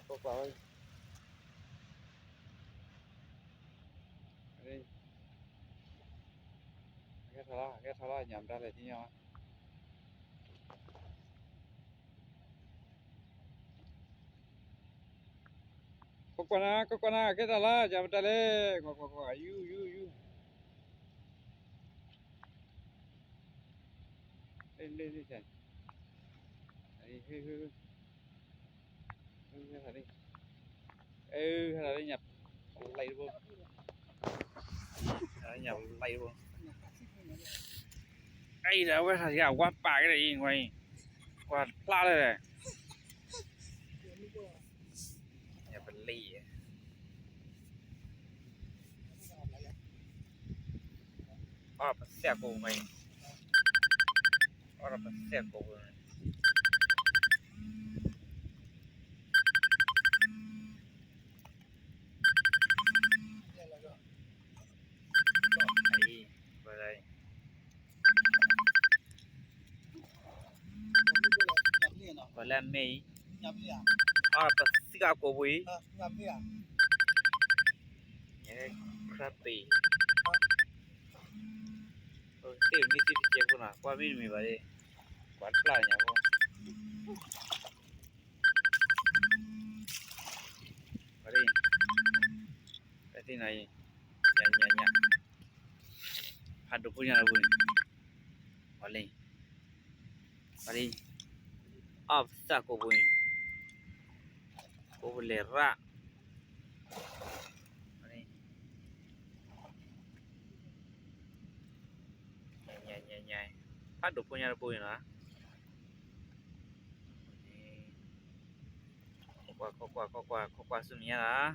ကွၢ်ကွၢ်ဝဲ, အကဲထီၣ်လီၤ အကဲထီၣ်လီၤ ညၣ်မတၤလဲၣ်သ့ၣ်ညါ, ကွၢ်ကွၢ်နၤ ကွၢ်ကွၢ်နၤ အကဲထီၣ်လီၤ ညၣ်မတၤလဲၣ် ကွၢ်ကွၢ်ကွၢ် ယူၢ်ယူၢ်ယူၢ် လ့လ့လ့ ဟဲထီၣ်လံ ညၣ်ပလံတဘိ, ညၣ်ပလံတဘိ, အံၤဒီးအဝဲထီၣ်က့ၤအဝါပာ်က့ၤဒီးအံၤ ကွၢ်အံၤ, ကွၢ်ဖျါလၢဒီး, ညၣ်ပလံ အီၣ်ပသဲၣ်ကိးမး, အီၣ်ပသဲၣ်ကိး, အံၤ, ပှၤလၢအမ့ၢ်အံၤ, အီၣ်ပသဲၣ်ကိးပူၤအံၤ, ညၣ်ခရပ့ၤ, သ့ၣ်မ့ၢ်သ့ၣ်တကဲဖိနီၤ ကွၢ်မ့ၢ်တမံၤဘၣ်ဒ်, ကွၢ်တဖျါညါဖိ, ပှၤလၢ, ပသ့ၣ်နီၤအံၤ, ညၣ်ညၣ်ညၣ်, ဖးဒိၣ်ဖိညၣ်တဘိန့ၣ်, ပှၤလၢ, ပှၤလၢ, အီၣ်ပသဲၣ်ကိးပူၤန့ၣ်, ကိးပူၤလဲၤရၣ် ညါ, ဖးဒိၣ်ဖိညၣ်တဘိန့ၣ်လီၤ, ကွၢ်ကွၢ်ကွၢ်ကွၢ်ကွၢ်ကွၢ်ကွၢ်ဆူမဲာ်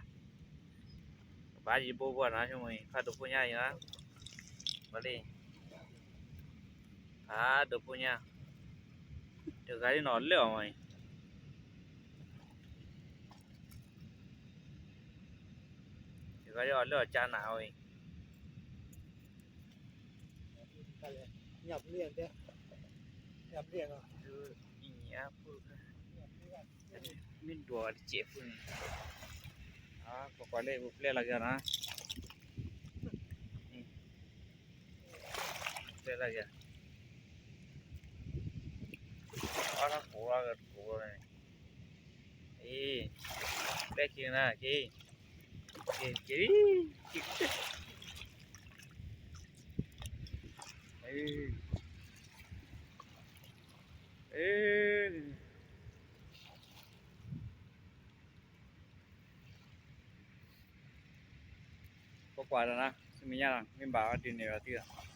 ညါလီၤ, ကဘၣ်ဒံးတဘိဘၣ်နီၤ ဆိမိၣ်အံၤ ဖးဒိၣ်ဖိညၣ်အံၤလီၤ, ပှၤလၢ, ဖးဒိၣ်ဖိညၣ်, တဂၤဒ်နီၤလၢအီၤမးအံၤ တဂၤဒ်အီၤလၢအီၤကၢနၤအီၤအံၤ, ညၣ်ပလံ, ညၣ်ပလံ, မ့ၢ်ဒွးတစဲးဖိန့ၣ်, ကွၢ်ကွၢ်လၢပပျဲလီၤက့ၤနီၤ, ပျဲလီၤက့ၤ, အီၣ်တၢ်ကိးလီၤက့ၤတကိးလီၤန့ၣ်, အ့, ပျဲက့ၤနၤက့ၤ, က့ၤ, က့ၤ, အ့, အ့ ကွၢ်ကွၢ်ဒီးနၤ ဆူမဲာ်ညါလီၤ မ့ၢ်ဘၣ်အီၤဒုးနဲၣ်ဘၣ်သုလီၤ,